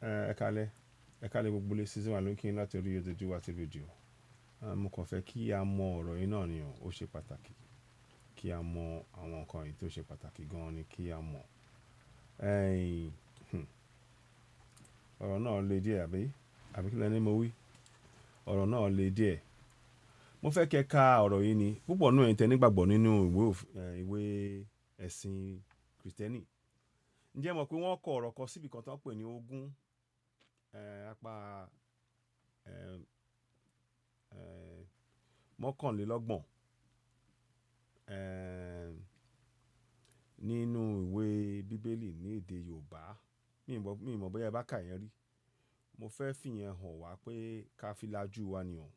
Ẹ káalẹ́, ẹ káalẹ́ gbogbo ilé. Season one ló ń kí yín láti orí Odùduwà TV rédíò. Mo kàn fẹ́ kí a mọ ọ̀rọ̀ yìí náà ni o, ó ṣe pàtàkì kí a mọ àwọn nǹkan yìí tó ṣe pàtàkì gan ni kí a mọ̀. Ẹ̀yin, ọ̀rọ̀ náà le díẹ̀ àbí? Àbí kí lẹ ní mo wí? Ọ̀rọ̀ náà le díẹ̀. Mo fẹ́ kí ẹ ka ọ̀rọ̀ yìí ni. Púpọ̀ nínú ẹ̀yin tẹ nígbàgbọ́ nínú ìwé ẹ̀sìn Krìstẹ́nì. Ǹjẹ́ ẹ mọ̀ pé wọ́n kọ ọ̀rọ̀ kan síbi kan tó ń pè ní 20, apá, 31, nínú ìwé Bíbélì ní èdè Yorùbá. Mi ò mọ̀ bóyá ẹ bá kà yẹn rí. Mo fẹ́ fi yẹn hàn wá pé ká fi lajú wa ni o.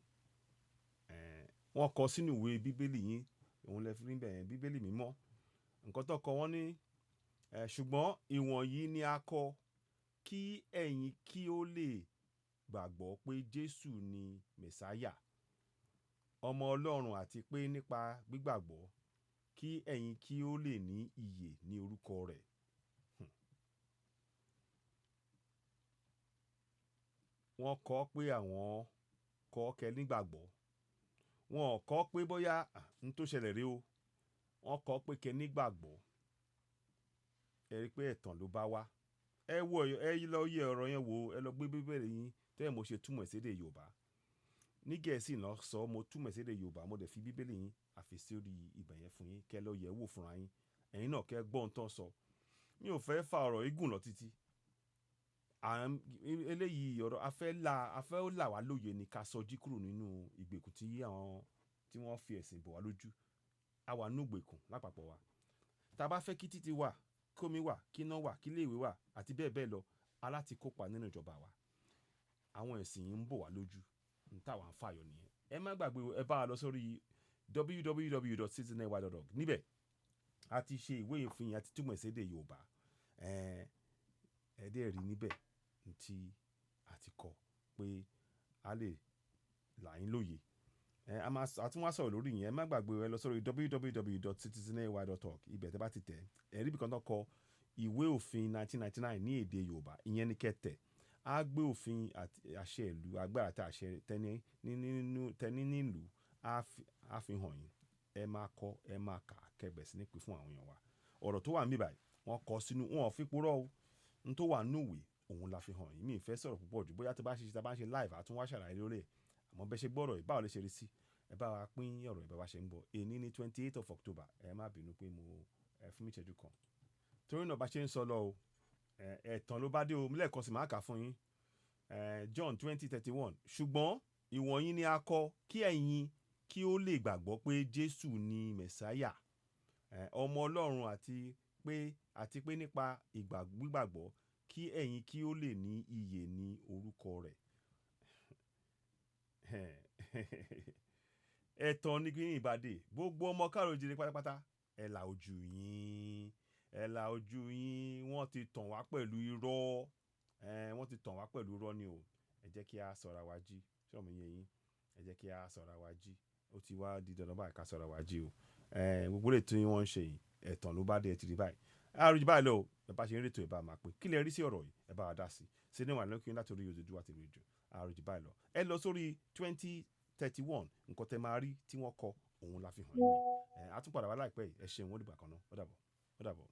Wọ́n kọ sínú ìwé Bíbélì yín, òun lẹ fi rí bẹ́ẹ̀ yẹn, Bíbélì mímọ́. Ǹkan tó kọ wọ́n ní, ṣùgbọ́n ìwọ̀nyí ni a kọ kí ẹ̀yin kí ó lè gbàgbọ́ pé Jésù ni Mèsáyà, ọmọ Ọlọ́run, àti pé nípa gbígbàgbọ́ kí ẹ̀yin kí ó lè ní ìyè ní orúkọ rẹ̀. Wọ́n kọ pé àwọn kọ kẹ nígbàgbọ́. Wọn ò kọ pé bóyá n tó ṣẹlẹ̀ rí o. Wọ́n kọ pé kẹ nígbàgbọ́. Ẹ rí pé ẹ̀tàn ló bá wá. Ẹ wo, ẹ lọ yẹ ọ̀rọ̀ yẹn wò, ẹ lọ gbé Bíbélì yín tẹ́ mo ṣe túmọ̀ sí èdè Yorùbá. Ní Gẹ̀ẹ́sì náà sọ, mo túmọ̀ sí èdè Yorùbá, mo dẹ̀ fi Bíbélì yín àfi sórí ibẹ̀ yẹn fún yín kẹ lọ yẹ̀ wò fúnra yín. Ẹ̀yin náà kẹ gbọ́ ohun tó ń sọ. Mi ò fẹ́ fa ọ̀rọ̀ yìí gùn lọ títí. Eléyìí ọ̀rọ̀ a fẹ́ là wá lóye ni ká sọjí kúrò nínú ìgbèkùn tí àwọn tí wọ́n fi ẹ̀sìn bò wá lójú. A wà nínú ìgbèkùn lápapọ̀ wa. Tí a bá fẹ́ kí títì wà, kí omi wà, kí iná wà, kí ilé ìwé wà àti bẹ́ẹ̀ bẹ́ẹ̀ lọ, a láti kópa nínú ìjọba wa. Àwọn ẹ̀sìn yìí ń bò wá lójú. N táwa ń fàyọ nìyẹn. Ẹ má gbàgbé o, ẹ bá wa lọ sórí www.citizenny.org. Níbẹ̀, a ti ṣe ìwé òfin, a ti túmọ̀ sí èdè Yorùbá. Ẹ dẹ̀ rí níbẹ̀ tí a ti kọ pé a lè là yín lóye. A máa, a tún wá sọ̀rọ̀ lórí ìyẹn. Ẹ má gbàgbé o, ẹ lọ sórí www.citizenny.org. Ibẹ̀ tí ẹ bá ti tẹ̀, ẹ rí ibìkan tó kọ ìwé òfin 1999 ní èdè Yorùbá. Ìyẹn ni kẹ́ tẹ̀. A gbé òfin àti àṣẹ ìlú, agbára àti àṣẹ tẹni nínú, tẹni nílùú, a fi hàn yín. Ẹ máa kọ, ẹ máa kà, kẹ́ bẹ̀rẹ̀ sí ní pín fún àwọn èèyàn wa. Ọ̀rọ̀ tó wà níbí báyìí, wọ́n kọ sínú, wọ́n ò fi purọ́ o. N tó wà nínú ìwé, òun la fi hàn yín. Mi ò fẹ́ sọ̀rọ̀ púpọ̀ jù. Bóyá tí bá ṣe, tí a bá ń ṣe live, a tún wá ṣàlàyé lórí ẹ̀. Àmọ́ bẹ́ ṣe gbọ́ ọ̀rọ̀ yìí, báwo lẹ ṣe rí sí? Ẹ bá wa pín ọ̀rọ̀ yìí bá wa ṣe ń gbọ́. Èní ní 28 of October. Ẹ má bínú pé mo, ẹ fún mi ìṣẹ́jú kan. Torí náà bá ṣe ń sọ lọ o, ẹ̀tàn ló bá dé o. Lẹ́ẹ̀kan sì máa kà fún yín. John 20:31. Ṣùgbọ́n ìwọ̀nyí ni a kọ kí ẹ̀yin kí ó lè gbàgbọ́ pé Jésù ni Mèsáyà, ọmọ Ọlọ́run, àti pé nípa gbígbàgbọ́ kí ẹ̀yin kí ó lè ní ìyè ní orúkọ rẹ̀. Ẹ̀tàn ni kí ní ìbàdí. Gbogbo ọmọ káàró oòjíire pátápátá, ẹ là ojú yín, ẹ là ojú yín. Wọ́n ti tàn wá pẹ̀lú irọ́. Wọ́n ti tàn wá pẹ̀lú irọ́ ni o. Ẹ jẹ́ kí a sọ̀rọ̀ wa jí. Ṣé ọmọ yẹn yín? Ẹ jẹ́ kí a sọ̀rọ̀ wa jí. Ó ti wá di dandan báyìí ká sọ̀rọ̀ wa jí o. Gbogbo ètò tí wọ́n ń ṣe yìí, ẹ̀tàn ló bá dé, ẹ ti rí báyìí. Àròjù báyìí lọ o. Ẹ bá ṣe ń rétò, ẹ bá máa pè. Kí lẹ rí sí ọ̀rọ̀ yìí? Ẹ bá wa dá sí. Ṣé ní wà lókè láti orí Odùduwà TV rédíò? Àròjù báyìí lọ. Ẹ lọ sórí 20:31. Nǹkan tẹ máa rí tí wọ́n kọ, òun la fi hàn yín. A tún padà wá láìpẹ́ yìí. Ẹ ṣeun, ó dìgbà kan náà. Ó dàbọ̀. Ó dàbọ̀.